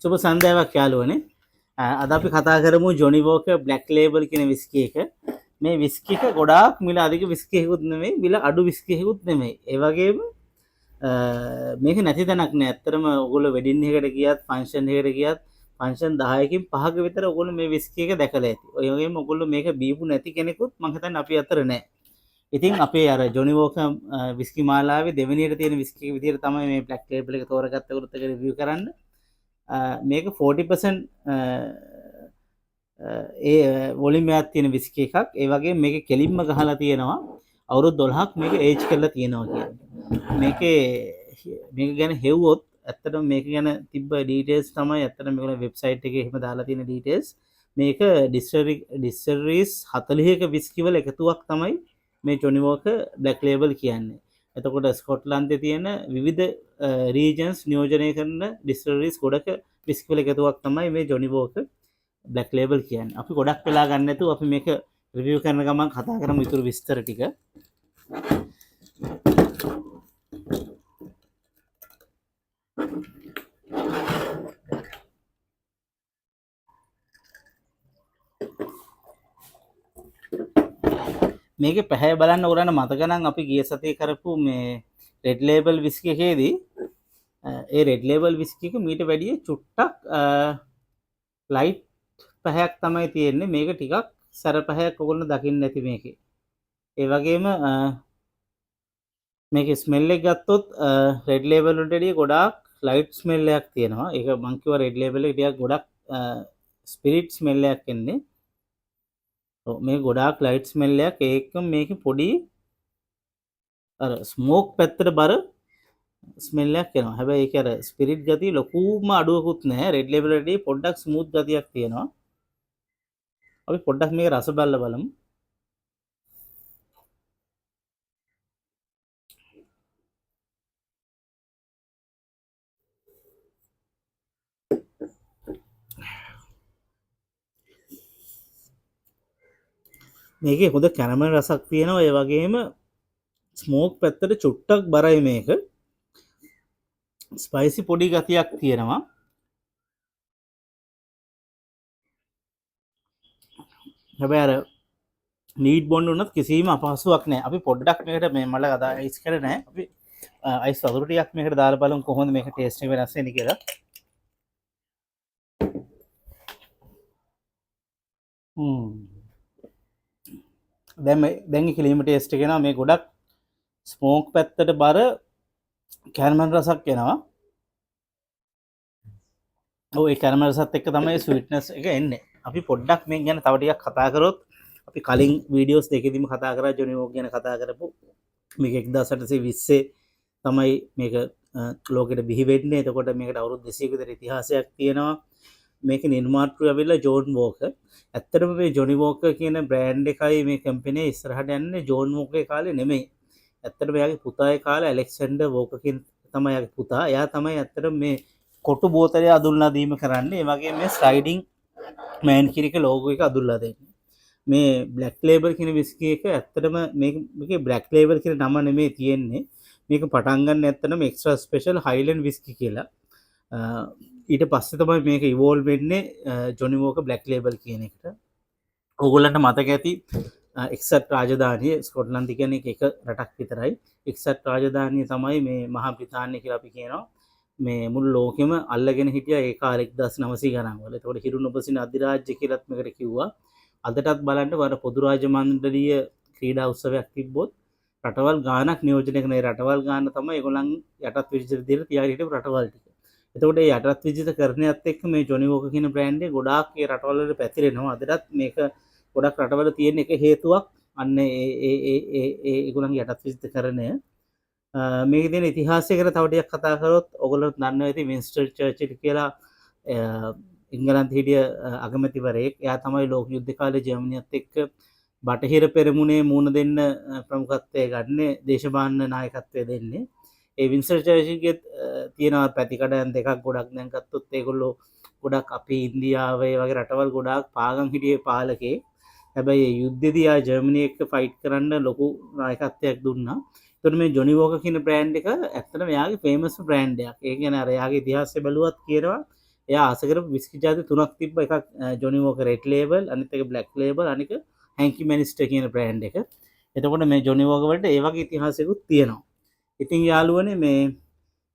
සුබ සන්ධ්‍යාවක් යාළුවනේ. අද අපි කතා කරමු ජොනි වෝකර් බ්ලැක් ලේබල් කියන විස්කි එක. මේ විස්කි එක ගොඩාක් මිල අධික විස්කි එකකුත් නෙමෙයි, මිල අඩු විස්කි එකකුත් නෙමෙයි. ඒ වගේම මේක නැති තැනක් නෑ. ඇත්තටම ඔයගොල්ලෝ වෙඩින් එකකට ගියත්, ෆන්ක්ෂන් එකකට ගියත්, ෆන්ක්ෂන් 10කින් 5ක විතර ඔයගොල්ලෝ මේ විස්කි එක දැකලා ඇති. ඔය වගේම ඔයගොල්ලෝ මේක බීපු නැති කෙනෙකුත් මං හිතන්නේ අපි අතර නෑ. ඉතින් අපේ අර ජොනි වෝකර් විස්කි මාලාවේ දෙවෙනියට තියෙන විස්කි එක විදියට තමයි මේ බ්ලැක් ලේබල් එක තෝරගත්ත උරුත් එක රිවිව් කරන්න. මේක 40% ඒ වොලියුම් එකක් තියෙන විස්කි එකක්. ඒ වගේම මේක කෙලින්ම ගහලා තියෙනවා අවුරුදු 12ක් මේක ඒජ් කරලා තියෙනවා කියන්නේ. මේක ගැන හෙව්වොත් ඇත්තටම මේක ගැන තිබ්බ ඩීටේල්ස් තමයි ඇත්තටම මේගොල්ලෝ වෙබ්සයිට් එකේ එහෙම දාලා තියෙන ඩීටේල්ස්. මේක ඩිස්ටිලරිස් 40ක විස්කි වල එකතුවක් තමයි මේ ජොනි වෝකර් බ්ලැක් ලේබල් කියන්නේ. එතකොට ස්කොට්ලන්තේ තියෙන විවිධ රීජන්ස් නියෝජනය කරන ඩිස්ටිලරිස් ගොඩක විස්කි වල එකතුවක් තමයි මේ ජොනි වෝකර් බ්ලැක් ලේබල් කියන්නේ. අපි ගොඩක් වෙලා ගන්න නැතුව අපි මේක රිවිව් කරන ගමන් කතා කරමු ඉතුරු විස්තර ටික. මේකේ පැහැය බලන්න ඔයගොල්ලන්ට මතක නම් අපි ගිය සතියේ කරපු මේ රෙඩ් ලේබල් විස්කි එකේදී, ඒ රෙඩ් ලේබල් විස්කි එක මීට වැඩිය චුට්ටක් ලයිට් පැහැයක් තමයි තියෙන්නේ. මේක ටිකක් සැර පැහැයක් ඔයගොල්ලෝ දකින්න ඇති මේකේ. ඒ වගේම මේකේ ස්මෙල් එක ගත්තොත්, රෙඩ් ලේබල් වලට වැඩිය ගොඩාක් ලයිට් ස්මෙල් එකක් තියෙනවා. ඒක මං කිව්වා රෙඩ් ලේබල් එක ටිකක් ගොඩක් ස්පිරිට් ස්මෙල් එකක් එන්නේ. ඔව්, මේ ගොඩාක් ලයිට් ස්මෙල් එකක්. ඒකම මේකේ පොඩි අර ස්මෝක් පැත්තට බර ස්මෙල් එකක් එනවා. හැබැයි ඒක අර ස්පිරිට් ගතිය ලොකුම අඩුවකුත් නෑ. රෙඩ් ලේබල් වලට වැඩිය පොඩ්ඩක් ස්මූත් ගතියක් තියෙනවා. අපි පොඩ්ඩක් මේක රස බලලා බලමු. මේකේ හොඳ කැරමල් රසක් තියෙනවා. ඒ වගේම ස්මෝක් පැත්තට චුට්ටක් බරයි මේක. ස්පයිසි පොඩි ගතියක් තියෙනවා. හැබැයි අර නීට් බොන්ඩ් වුණත් කිසිම අපහසුයක් නෑ. අපි පොඩ්ඩක් මේකට මේ මල අද අයිස් කරේ නෑ. අපි අයිස් වතුර ටිකක් මේකට දාලා බලමු කොහොමද මේක ටේස්ට් එක වෙනස් වෙන්නේ කියලා. දැන් ඒ ක්‍රීම් ටේස්ට් එක එනවා. මේ ගොඩක් ස්මෝක් පැත්තට බර කැරමල් රසක් එනවා. ඔව්, ඒ කැරමල් රසත් එක්ක තමයි ස්වීට්නස් එක එන්නේ. අපි පොඩ්ඩක් මේක ගැන තව ටිකක් කතා කරොත් අපි කලින් වීඩියෝස් දෙකෙදිම කතා කරා ජොනි වෝකර් ගැන කතා කරපු මේක එක්දාස් අටසිය විස්සේ තමයි මේක ලෝකෙට බිහි වෙන්නේ. එතකොට මේකට අවුරුදු දෙසීයක විතර ඉතිහාසයක් තියෙනවා. මේක නිර්මාතෘ ඇවිල්ලා ජෝන් වෝකර්. ඇත්තටම මේ ජොනි වෝකර් කියන බ්‍රෑන්ඩ් එකයි මේ කම්පැනි ඉස්සරහට යන්නේ ජෝන් වෝකර් කාලේ නෙමෙයි. ඇත්තටම එයාගේ පුතාගේ කාලේ ඇලෙක්සැන්ඩර් වෝකර් කියන තමයි එයාගේ පුතා. එයා තමයි ඇත්තටම මේ කොටු බෝතලය අඳුන්ලා දීම කරන්නේ. ඒ වගේම මේ ස්ලයිඩින් මෑන් කියන එක ලෝගෝ එක අඳුන්ලා දෙන්නේ. මේ බ්ලැක් ලේබල් කියන විස්කි එක ඇත්තටම මේකේ බ්ලැක් ලේබල් කියන නම නෙමෙයි තියෙන්නේ. මේක පටන් ගන්න ඇත්තටම එක්ස්ට්‍රා ස්පෙෂල් හයිලන්ඩ් විස්කි කියලා. ඊට පස්සේ තමයි මේක ඉවෝල්ව් වෙන්නේ, ජොනි වෝකර් බ්ලැක් ලේබල් කියන එකට. ඕගොල්ලන්ට මතක ඇති, එක්සත් රාජධානිය ස්කොට්ලන්ත කියන්නේ එක රටක් විතරයි. එක්සත් රාජධානිය තමයි මේ මහා බ්‍රිතාන්‍ය කියලා අපි කියනවා. මේ මුළු ලෝකෙම අල්ලගෙන හිටියා ඒ කාලේ එක්දාස් නවසිය ගණන් වල. එතකොට හිරු නොබසින අධිරාජ්‍ය කියලාත් මේකට කිව්වා. අදටත් බලන්න වර පොදු රාජ්‍ය මණ්ඩලීය ක්‍රීඩා උත්සවයක් තිබ්බොත් රටවල් ගාණක් නියෝජනය කරන ඒ රටවල් ගාණ තමයි ඒගොල්ලන් යටත් විජිත විදියට තියාගෙන හිටපු රටවල් ටික. එතකොට මේ යටත් විජිත කරණයත් එක්ක මේ ජොනි වෝකර් කියන බ්‍රෑන්ඩ් එක ගොඩාක් ඒ රටවල් වලට පැතිරෙනවා. අදටත් මේක ගොඩක් රටවල තියෙන එක හේතුවක් අන්න ඒ ඒගොල්ලන්ගේ යටත් විජිත කරණය. මේකේ තියෙන ඉතිහාසය ගැන තව ටිකක් කතා කරොත් ඔයගොල්ලෝ දන්නවා ඇති වින්ස්ටන් චර්චිල් කියලා, එංගලන්තේ හිටිය, අගමැතිවරයෙක්. එයා තමයි ලෝක යුද්ධ කාලේ ජර්මනියත් එක්ක බටහිර පෙරමුණේ මූණ දෙන්න, ප්‍රමුඛත්වය ගන්නේ, දේශපාලන නායකත්වය දෙන්නේ. ඒ වින්ස්ටන් චර්චිල්ගෙත්, තියෙන පැතිකඩයන් දෙකක් ගොඩක් දැන් ගත්තොත් ඒගොල්ලෝ ගොඩක් අපි ඉන්දියාව ඒ වගේ රටවල් ගොඩාක් පාගන් හිටියේ පාලකේ. හැබැයි ඒ යුද්ධෙදී ආ ජර්මනි එක්ක ෆයිට් කරන්න ලොකු නායකත්වයක් දුන්නා. එතකොට මේ ජොනි වෝකර් කියන බ්‍රෑන්ඩ් එක ඇත්තටම එයාගේ ෆේමස් බ්‍රෑන්ඩ් එකක්. ඒ කියන්නේ අර එයාගේ ඉතිහාසය බැලුවත් කියනවා එයා ආස කරපු විස්කි ජාති තුනක් තිබ්බ. එකක් ජොනි වෝකර් රෙඩ් ලේබල්, අනිත් එක බ්ලැක් ලේබල්, අනික හැන්කි මැනිස්ටර් කියන බ්‍රෑන්ඩ් එක. එතකොට මේ ජොනි වෝකර් වලට ඒ වගේ ඉතිහාසයකුත් තියෙනවා. ඉතින් යාළුවනේ, මේ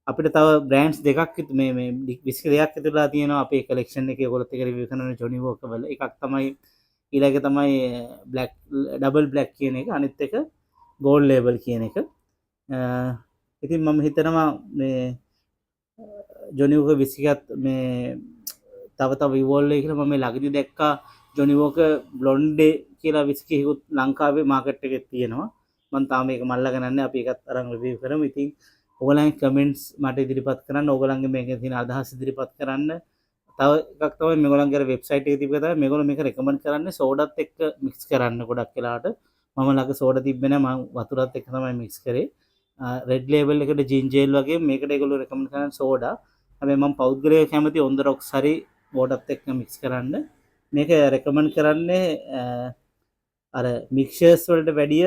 අපිට තව බ්‍රෑන්ඩ්ස් දෙකක් මේ මේ විස්කි දෙකක් ඉතුරුලා තියෙනවා අපේ කලෙක්ෂන් එකේ. ඔයගොල්ලොත් එක්ක රිවිව් කරන ජොනි වෝකර් වල. එකක් තමයි ඊළඟ තමයි බ්ලැක් ඩබල් බ්ලැක් කියන එක, අනිත් එක ගෝල්ඩ් ලේබල් කියන එක. ඉතින් මම හිතනවා මේ ජොනි වෝකර් විස්කි එකත් මේ තව තව ඉවෝල්ව් වෙයි කියලා. මම මේ ළඟදී දැක්කා ජොනි වෝකර් බ්ලොන්ඩේ කියලා විස්කි එකකුත් ලංකාවේ මාකට් එකේ තියෙනවා. මං තාම මේක මල්ලාගෙන නැහැ. අපි ඒකත් අරන් රිවිව් කරමු. ඉතින් ඔයගොල්ලන්ගේ කමෙන්ට්ස් මට ඉදිරිපත් කරන්න, ඔයගොල්ලන්ගේ මේකේ තියෙන අදහස් ඉදිරිපත් කරන්න. තව එකක් තමයි මේගොල්ලන්ගේ අර වෙබ්සයිට් එකේ තිබ්බ තමයි මේගොල්ලෝ මේක රෙකමන්ඩ් කරන්නේ සෝඩත් එක්ක මික්ස් කරන්න ගොඩක් වෙලාවට. මම ළඟ සෝඩා තිබ්බේ නෑ, මං වතුරත් එක්ක තමයි මික්ස් කරේ. රෙඩ් ලේබල් එකට ජින්ජර් ඒල් වගේ මේකට ඒගොල්ලෝ රෙකමන්ඩ් කරන්නේ සෝඩා. හැබැයි මම පෞද්ගලිකව කැමති ඔන් ද රොක්ස් හරි වෝටත් එක්ක මික්ස් කරන්න. මේක රෙකමන්ඩ් කරන්නේ අර මික්සර්ස් වලට වැඩිය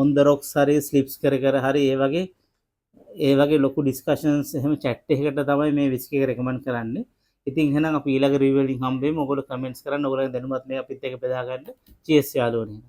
ඔන් ද රොක්ස් හරි ස්ලිප්ස් කර කර හරි ඒ වගේ ලොකු ඩිස්කෂන්ස් එහෙම චැට් එකකට තමයි මේ විස්කි එක රෙකමන්ඩ් කරන්නේ. ඉතින් එහෙනම් අපි ඊළඟ රිවිව් වලින් හම්බෙමු. ඔයගොල්ලෝ කමෙන්ට්ස් කරන්න, ඔයගොල්ලෝගේ දැනුමත් මේ අපිත් එක්ක බෙදා ගන්න. චියර්ස් යාළුවනේ.